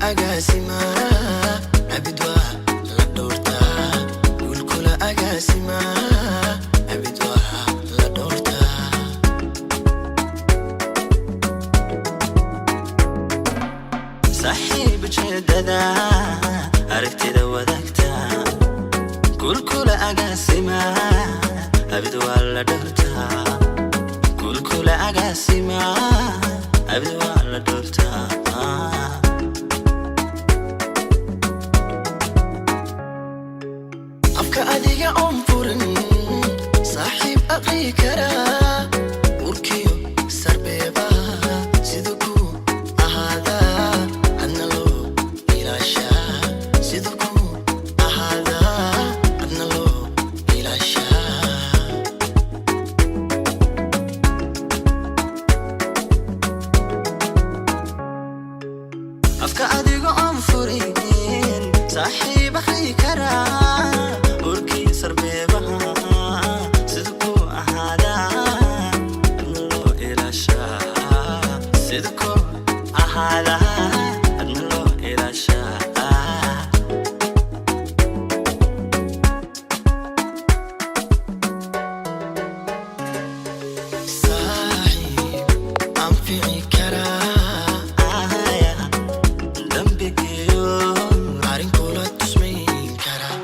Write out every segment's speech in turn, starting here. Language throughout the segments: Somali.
Agaasima abid waa la dhowrtaa, guulkula agaasima abid waa la dhowrtaa. Saaxiib ujeedada aragtida wadaagta, guulkula agaasima abid waa la dhowrtaa, guulkula agaasima abid waa la dhowrtaa. Afka adiga oon furin, saaxiib aqri karaa, urkiyo sarbeebaha sida ku ahaadaa adna loo ilaashaa, sida ku ahaadaa adna loo ilaashaa. Afka adiga oon furin, saaxiib akhri karaa, urkii sarbeebaha sida ku ahaadaa adna loo ilaashaa, sida ku ahaadaa adna loo ilaashaa. Saaxiib anfici karaa, Aya, dambigiyo arrinkula tusmayn karaa,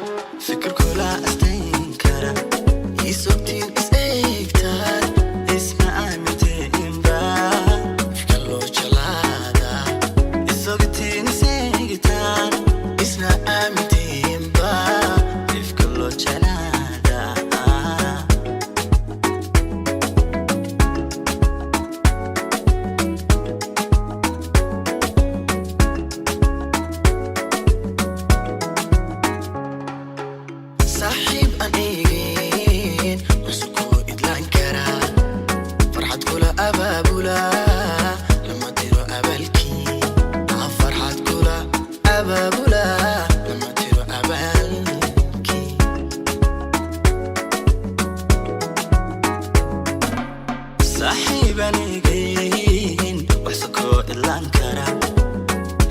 fikirkula astayn kara, isogtiin is eegtaan, isma aaminteenba, ifka loo jalaadaa, isogtiin iseegitaan, isna aaminteenba, ifka loo jeclaadaa. Saaxiib aan eegeen cusubkoo idlaan karaa, farxad kula abaabula lama diro abaalkii. Ah, farxad kula abaabula lama diro abaalkii. Saaxiib anigayn wax sokoo idlaan kara,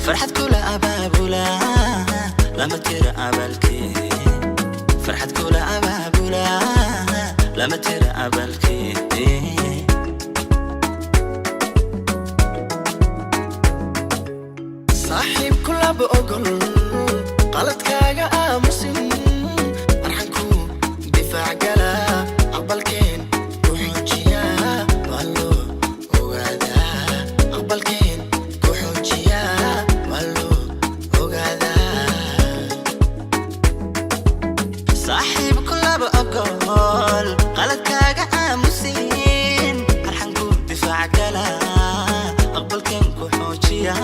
farxad kula abaabula lama tira abaalkii, farxad kula abaabula lama tira abaalkii. Saaxiib kulaba ogol qaladkaaga aamusin, arxanku difaac gala, aqbalkeen ku xoojiyaa waa loo ogaadaa, aqbalkeen ku xoojiyaa waa loo ogaadaa. Saaxiib kulaba ogol qaladkaaga aamusin, arxanku difaac gala, aqbalkeen ku xoojiya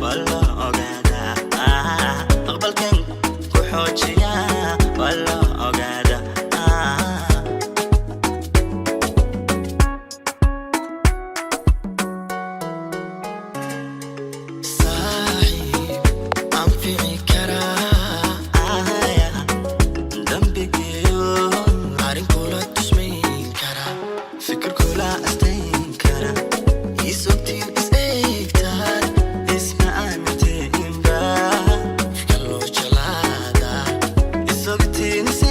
waa loo ogaadaa, aqbalkeen ku xoojiya waa loo ogaadaa. Saaxiib anfici karaa, Aya, dambigiyo arrinkula tusmayn karaa, fikirkula astayn kara, isogtiin is eegtaan, isma aaminteenba, ifka loo jalaadaa, isogtiin is